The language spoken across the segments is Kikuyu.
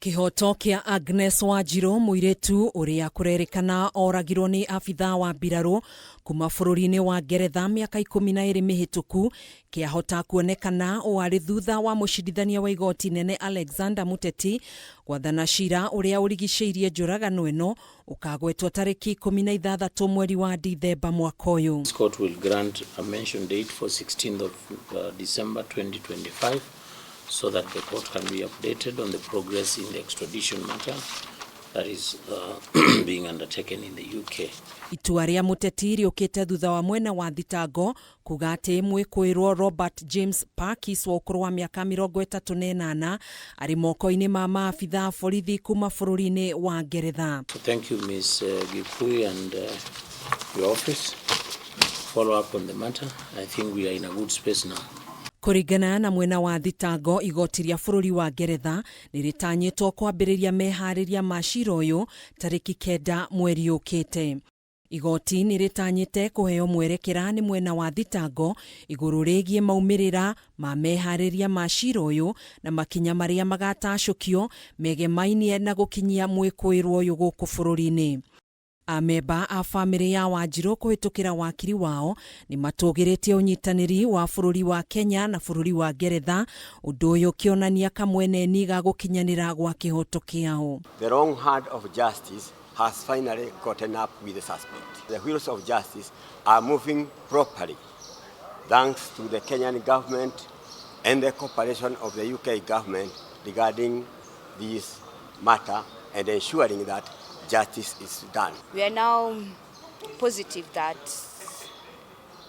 Kĩhoto kĩa Agnes Wanjiru mũirĩtu ũrĩa kũrerĩkana oragirwo nĩ abithaa wa mbirarũ kuma bũrũri-inĩ wa Ngeretha mĩaka 12 mĩhĩtũku kĩahota kuonekana ũũ arĩ thutha wa mũcirithania wa igoti inene Alexander Muteti gwathana cira ũrĩa ũrigicĩirie njũragano ĩno ũkagwetwo tarĩki 16 mweri wa Dithemba mwaka ũyũ. This court will grant a mention date for 16th of December 2025 so that the court can be updated on the progress in the extradition matter that is being undertaken in the UK. Itua rĩa Muteti rĩũkĩte thutha wa mwena wa thitango kuga atĩ mwĩkũĩrwo Robert James Parkes wa ũkũrũ wa mĩaka 38 arĩ moko-inĩ ma maabitha a borithi kuma bũrũri-inĩ wa Ngeretha. So thank you, Ms. Gikui and your office. Follow up on the matter. I think we are in a good space now. Kũringana na mwena wa thitango, igoti rĩa bũrũri wa Ngeretha nĩ rĩtanyĩtwo kwambĩrĩria meharĩria ma cira ũyũ tarĩki 9 mweri ũkĩte. Igoti nĩ rĩtanyĩte kũheo mwerekera nĩ mwena wa thitango igũrũ rĩgiĩ maumĩrĩra ma meharĩria ma cira ũyũ na makinya marĩa magatacũkio megemainie na gũkinyia mwĩkũĩrwo ũyũ gũkũ bũrũri-inĩ. Amemba a bamĩrĩ ya Wanjiru kũhĩtũkĩra wakiri wao nĩ matũgĩrĩtie ũnyitanĩri wa bũrũri wa Kenya na bũrũri wa Ngeretha, ũndũ ũyũ ũkĩonania kamweneni ga gũkinyanĩra gwa kĩhoto kĩao. The wrong hand of justice has finally gotten up with the suspect. The wheels of justice are moving properly thanks to the Kenyan government and the cooperation of the UK government regarding this matter and ensuring that justice is done. We are now positive that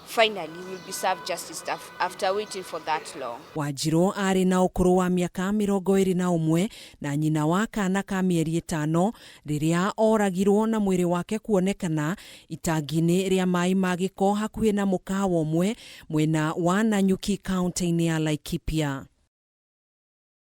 finally we'll be served justice after waiting for that long. Wanjiru arĩ na ũkũrũ wa mĩaka 21 na nyina wa kana ka mĩeri 5 rĩrĩa oragirwo na mwĩrĩ wake kuonekana itangi-inĩ rĩa maĩ ma gĩko hakuhĩ na mũkawa ũmwe mwena wa Nanyuki kaunti-inĩ ya Laikipia.